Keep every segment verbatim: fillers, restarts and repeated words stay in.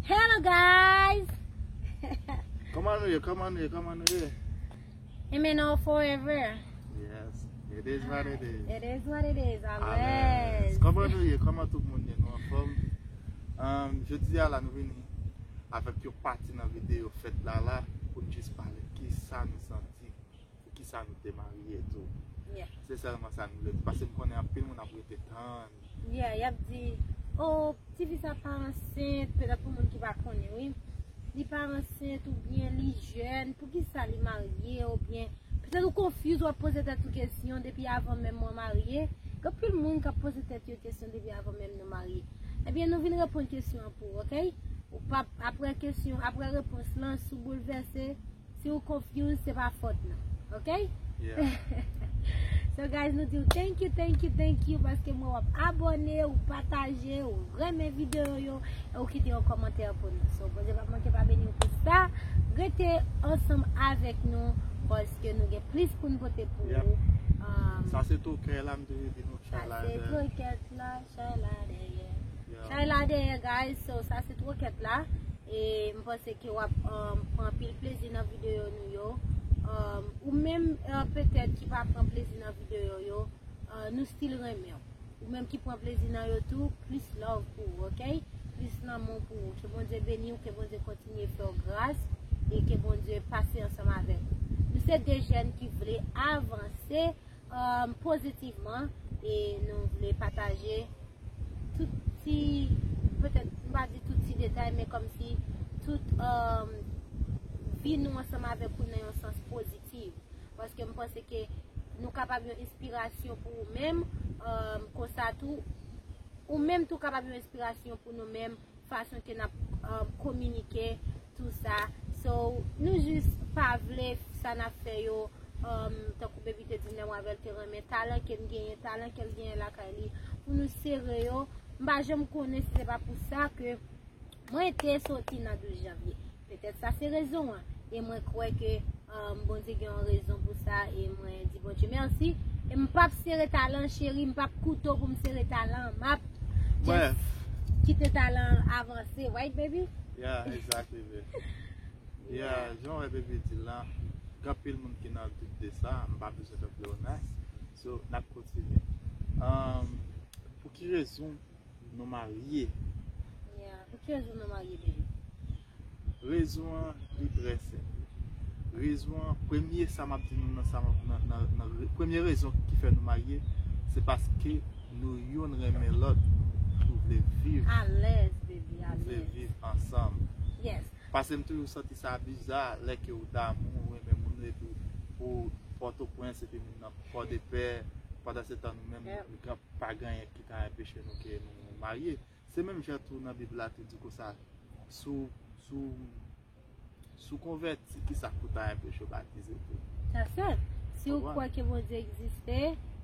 Hello guys! Kòman nou ye? Kòman nou ye? Kòman nou ye? Amen or forever. Yes, it is what it is. It is what it is. Alèz. Kòman nou ye? Kòman tout moun ye? Nou anfòm? Um, jodi a la nou vini avèk yon pati nan videyo fèt la la pou n jis pale kisa nou santi, pou kisa nou te marye tou. Yeah. Se sèlman sa nou vle di. Paske m konnen anpil moun ap rete tann. Yeah, y ap di, oh, tifi sa pa ansent, petèt pou moun ki pa konnen, wi. Li pa ansent oubyen li jèn, poukisa li marye oubyen petèt ou confuse, w ap poze tèt ou kesyon depi avan menm mwen marye. Gen anpil moun k ap poze tèt yo kesyon depi avan menm nou marye. Ebyen, nou vin reponn kesyon an pou ou, ok? Ou p ap, apre kesyon, apre repons lan, si w boulvèse, si w confuse, se pa fòt nou, ok? Yeah. So guys, nou di w thank you, thank you, thank you paske mwen w ap abòne, ou pataje, ou renmen videyo yo, e ou kite yon kòmantè pou nou. So Bondye p ap manke pa beni w pou sa. Rete ansanm avèk nou paske nou gen plis pou n pote pou Yep. ou. Um, Sa se tou kè la m te di nou sa chay la se dèyè. Twokèt la, chay la dèyè. Yeah. Chay la dèyè, guys. So sa se Twokèt la. E m panse ke w ap um, pran anpil plezi nan videyo nou yo. Um, ou menm uh, petèt ki pa pran plezi nan videyo yo, uh, nou still renmen w. Ou menm ki pran plezi nan yo tou, plis love pou ou, ok? Plis lanmou pou ou. Ke Bondye beni w, ke Bondye kontinye fè w gras e ke Bondye pase ansanm avèk ou. Nou se de jèn ki vle avanse um, pozitivman e nou vle pataje tout ti, petèt m pa di tout ti detay, men kòmsi tout um, vi nou ansanm avèk ou nan yon sans pozitif. Paske m panse ke nou kapab yon enspirasyon pou ou menm, um, konsa tou, ou menm tou kapab yon enspirasyon pou nou menm, fason ke n ap um, kominike, tou sa. So, nou jis pa vle sa n ap fè yo, um, tankou Baby te di m lè mwen avè l te renmen talan ke m genyen, talan ke l genyen lakay li, pou nou sere yo. M pa janm konnen si se pa pou sa ke mwen te soti nan douz janvye. Petèt sa se rezon an. E mwen kwè ke um, Bondye gen yon rezon pou sa e mwen di Bondye mèsi. E m p ap sere talan cheri, m p ap koute w pou m sere talan. M ap Bref. Just kite talan avanse, right baby? Yeah, exactly, baby. Yeah, jan wè Baby di la, gen anpil moun ki nan dout de sa, m pa bezwen fè pleonasm. So, n ap kontinye. Um, pou ki rezon nou marye? Yeah, pou ki rezon nou marye, baby? Rezon an, li trè senp. Rezon an, premye sa m ap di nou nan sa m ap, nan, nan, nan re- premye rezon ki fè nou marye, se paske nou youn renmen lòt, nou vle viv, Alèz, baby, nou vle alèz. Viv ansanm. Yes. Paske m toujou santi sa biza, lè ke ou damou, ou renmen moun, epi ou Pòtoprens, epi moun nan Pòdepè, pandan se tan nou menm, Yeah. nou gen- pa gen anyen ki ka anpeche nou ke nou marye. Se menm jan tou nan Bib la tou di konsa, sou, sou, sou konvèti, kisa k pou ta anpeche w batize tou? That's it. Si ou Konprann? Kwè ke Bondye egziste,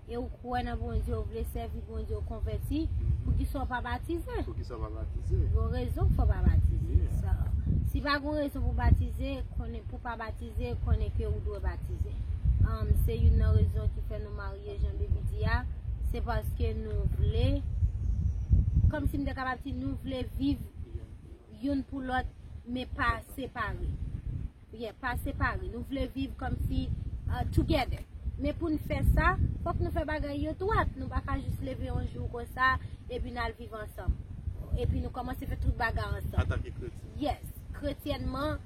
e ou kwè nan Bondye, ou vle sèvi Bondye, ou konvèti, Mhm. poukisa ou pa batize? Poukisa w pa batize? Yon rezon k fè w pa batize. Yeah. So, si pa gen rezon pou batize, konnen pou pa batize, konnen ke ou dwe batize. Um, se youn nan rezon ki fè nou marye, jan Baby di a, se paske nou vle, kòmsi m te kapab di, nou vle viv youn pou lòt, men pa separe. Yeah, pa separe. Nou vle viv kòmsi uh, together. Men pou n fè sa, fòk nou fè bagay yo twat. Nou pa ka jis leve yon jou konsa, epi n al viv ansanm. Epi nou kòmanse fè tout bagay ansanm. Antanke kretyen. Yes. Kretyènman,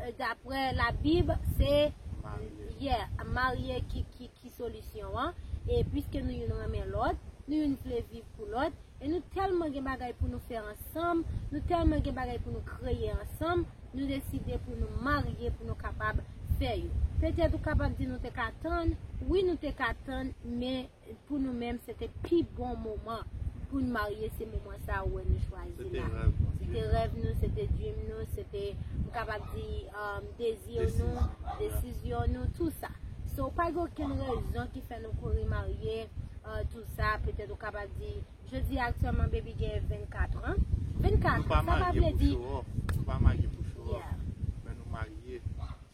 euh, daprè Labib, se Marye. Yeah, marye ki, ki, ki solisyon an. E piske nou youn renmen lòt, nou youn vle viv pou lòt, e nou tèlman gen bagay pou nou fè ansanm, nou tèlman gen bagay pou nou kreye ansanm, nou deside pou nou marye pou nou kapab fè yo. Petèt ou kapab di nou te ka tann, wi nou te ka tann, men pou nou menm se te pi bon moman pou n marye, se moman sa ou wè nou chwazi Se te la. rèv nou. Se te rèv nou, se te dream nou, se te, m kapab di, um, dezi nou, Desizyon. Desizyon nou, tou sa. So, pa gen okenn rezon ki fè nou kouri marye, uh, tou sa, petèt ou kapab di, jodi a aktyèlman Baby gen vennkat an. Vennkat Nou pa an, sa pa marye vle pou di, show off. Nou pa marye pou show off. Yeah. Men nou marye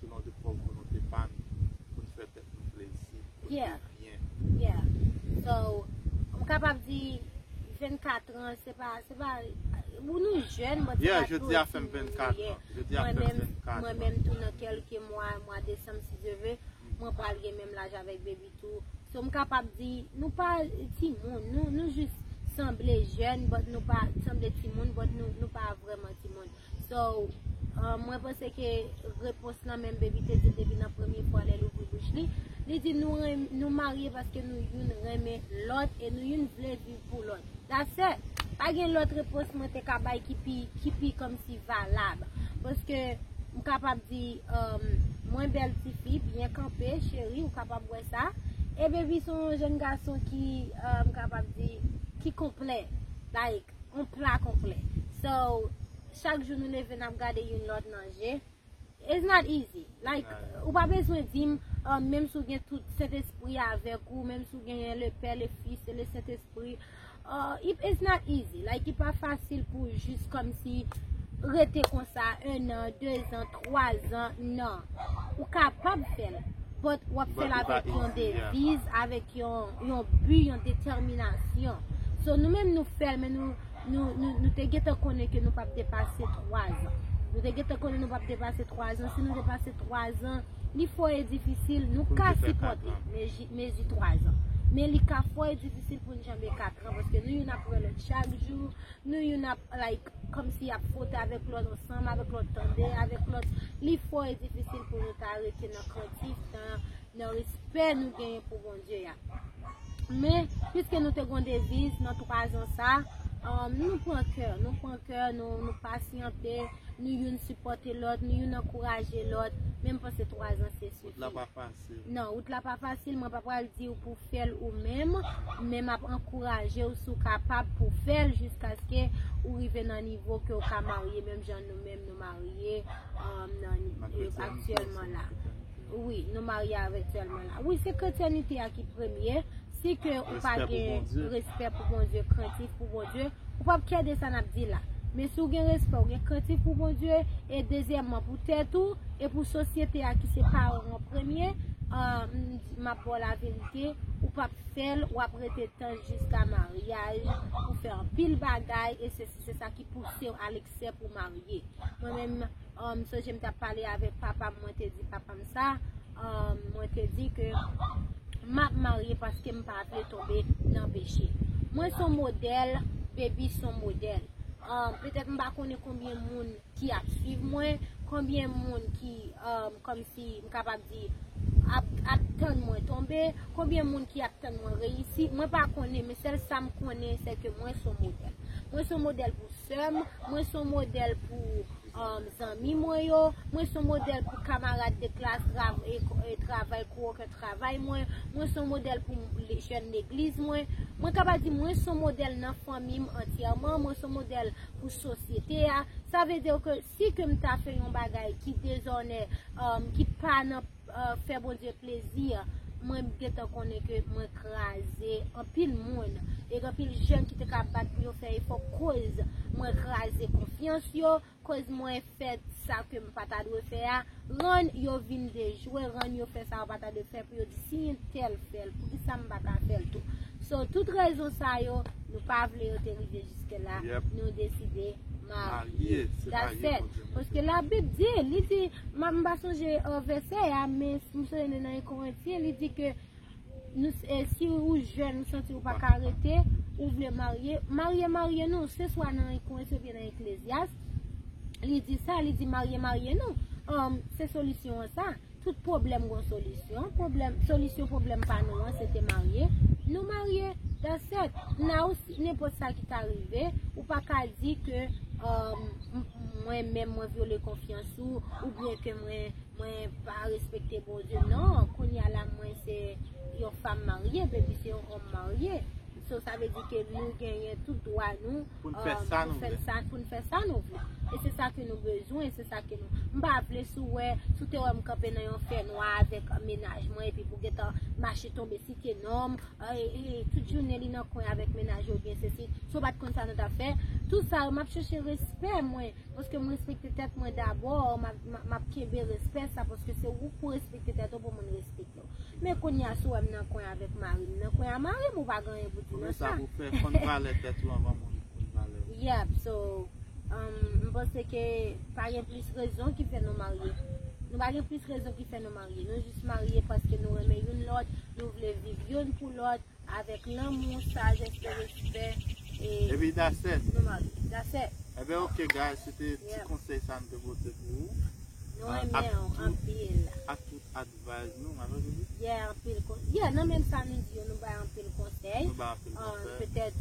selon de pwòp volonte pa nou. Pou n fè tèt nou plezi. Pou n Yeah. viv byen. Yeah. So, m kapab di vennkat an, se pa, se pa, Ou nou jèn, but se Yeah, pa tou jodi a fè m timoun nou vennkat ye. an. Jodi a Mwen fè m menm, vennkat mwen an. Menm tou nan kèlke mwa, mwa desanm si Dye vle, mwen pral gen menm laj avèk baby tou. So m kapab di, nou pa timoun, nou, nou jis sanble jèn, but nou pa sanble timoun, but nou, nou pa vrèman timoun. So, uh, mwen panse ke repons lan menm baby te di depi nan premye fwa lè l ouvri bouch li. Li di nou, renm- nou marye paske nou youn renmen lòt e nou youn vle viv pou lòt. That's it. Pa gen lòt repons mwen te ka bay ki pi, ki pi kòmsi valab. Paske m kapab di, um, mwen bèl tifi, byen kanpe, cheri, ou kapab wè sa. E baby se yon jèn gason ki, uh, m kapab di, ki konplè. Like, yon pla konplè. So, chak jou nou leve n ap gade youn lòt nan je. It's not easy. Like, ou pa bezwen di m, uh, menm si w gen tout Sentespri avèk ou, menm si w genyen le Pè, le Fis e le Sentespri, uh, it- it's not easy. Like, li pa fasil pou jis kòmsi rete konsa, en an, de zan, twa zan, non. Ou kapab fè l, but w ap fè l avèk yon deviz, avèk yon, yon bi, yon detèminasyon. So, nou menm nou fè l, men nou, nou, nou, nou te gentan konnen ke nou p ap depase twa zan. Nou te gentan konnen nou p ap depase twa zan. Si nou depase twa zan, li fò e difisil. Nou ka sipòte mezi twa zan. Men li ka fò e difisil pou n janbe kat an, paske nou youn ap wè lòt chak jou. Nou youn ap, like, kòmsi ap fwote avèk lòt, ansanm avèk lòt, tande avèk lòt. Li fò e difisil pou nou ta rete nan krentif, nan, nan respè nou genyen pou Bondye a. Men, piske nou te gen yon deviz nan twa zan sa, um, nou pran kè, nou pran kè, nou, nou pasyante, nou youn sipòte lòt, nou youn ankouraje lòt, men m panse twa zan se sifi. Wout la pa fasil. Non, wout la pa fasil, mwen pa pral di w pou fè l ou menm, men m ap ankouraje w si w kapab pou fè l jiskaske ou rive nan nivo ke w ka marye menm jan nou menm nou marye, um, nan, aktyèlman la. Wi, nou marye aktyèlman la. Wi, se kretyanite a ki premye. Si ke ou pa gen respè pou Bondye, krentif pou Bondye, ou p ap kè de sa n ap di la. Men si w gen respè, ou gen krentif pou Bondye, e dezyèmman pou tèt ou, e pou sosyete a ki se paran w an premye, uh, m, m ap ba w laverite, ou p ap fè l, w ap rete tann jiska maryaj, ou fè anpil bagay, e se, se sa ki pouse w a leksè pou marye. Mwen menm, um, sonje m t ap pale avèk papa m, mwen te di papa m sa, um, mwen te di ke m ap marye paske m pa vle tonbe nan peche. Mwen se yon modèl, baby se yon modèl. Um, petèt m pa konnen konbyen moun ki ap swiv mwen, konbyen moun ki, um, kòmsi m kapab di, ap, ap tann mwen tonbe, konbyen moun ki ap tann mwen reyisi, mwen pa konnen, men sèl sa m konnen, se ke mwen se yon modèl. Mwen se yon modèl pou sè m, mwen se yon modèl pou, um, zanmi mwen yo, mwen se yon modèl pou kamarad de klas, trav, e, e travay, kowoker travay mwen, mwen se yon modèl pou jèn legliz mwen, mwen kapab di mwen se yon modèl nan fanmi m antyèman, mwen se yon modèl pou sosyete a. Sa vle di ke si ke m ta fè yon bagay ki dezònè, um, ki pa nan, uh, fè Bondye plezi, mwen gentan konnen ke mwen kraze anpil moun. E gen anpil jèn ki te ka bat pou yo fè efò koz mwen kraze konfyans yo, koz mwen fè sa ke m pa ta dwe fè a, rann yo vin dejwe, rann yo fè sa yo pa ta dwe fè pou yo di si entèl fè l, poukisa m pa ka fè l tou? So, tout rezon sa yo, nou pa vle yo te rive jiske la, nou deside marye. That's it. Paske Labib di, li di, m, m pa sonje, uh, vèsè a, men m sonje nan Korentyen, li di ke nou, e, si ou jèn, ou santi ou pa ka rete, ou vle marye, marye, marye nou, se swa nan Korentyen oubyen nan Eklezyas, li di sa, li di marye, marye nou. Um, se solisyon an sa. Tout pwoblèm gon solisyon. Pwoblèm, solisyon pwoblèm pa nou an, se te marye. Nou marye, that's it. Now, si nenpòt sa ki ta rive, ou pa ka di ke, um, m, mwen menm mwen vyole konfyans ou, oubyen ke mwen, mwen pa respekte Bondye. Non, kounye a la, mwen se yon fanm marye, baby se yon òm marye. So, sa vle di ke nou genyen tout dwa nou, pou n fè, um, sa pou nou fè vle. Sa, pou n fè sa nou vle. E se sa ke nou bezwen, se sa ke nou. M pa vle si w wè, si w te wè m kanpe nan yon fènwa avèk mennaj mwen, epi pou gentan mache tonbe site non m, e, e, tout jounen li nan kwen avèk mennaj yo, oubyen sesi. Si w pa t konn sa nou t ap fè, tout sa yo, m ap chèche respè mwen, paske m respekte tèt mwen dabò, m ap, m ap, m ap kenbe respè sa, paske se ou k pou respekte tèt ou pou moun respekte w. Men kounye a, si w wè m nan kwen avèk mari m, nan kwen a mari m, ou pa gen anyen pou di nan sa. Premye sa pou fè, konn valè tèt ou anvan moun konn valè ou. Yep, so, Um, m panse ke pa gen plis rezon ki fè nou marye. Nou pa gen plis rezon ki fè nou marye. Nou jis marye paske nou renmen youn lòt, nou vle viv youn pou lòt, avèk lanmou, sajès, respè, e Epi that's it. Nou marye. That's it. Ebyen, ok, guys, se te ti Yeah. konsèy sa m te pote pou ou. Nou Ah, renmen ak w tout- anpil. Ak tout advice nou, mwen vle di. Yeah, anpil kon-, yeah, nan menm sa nou di yo, nou bay anpil konsèy. Nou bay anpil Ah, konsèy. Petèt,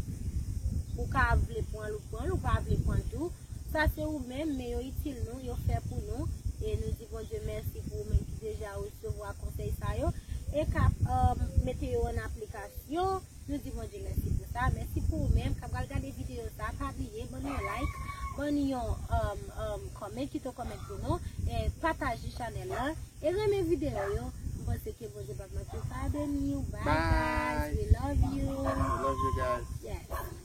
ou ka vle pran l, ou pran l, ou pa vle pran l tou. Sa se ou menm, men yo itil nou, yo fè pou nou. E nou di Bondye mèsi pou ou menm ki deja resevwa konsèy sa yo. E k ap um, mete yo an aplikasyon. Nou di Bondye mèsi pou sa. Mèsi pou ou menm k ap pral gade videyo sa. Pa bliye, ban nou yon like, ban nou yon um, um, comment, kite yon comment pou nou. E pataje chanèl la. E renmen videyo yo. M panse ke Bondye p ap manke pa beni w. Bye, Bye. Guys. We love you. Love you guys. Yes.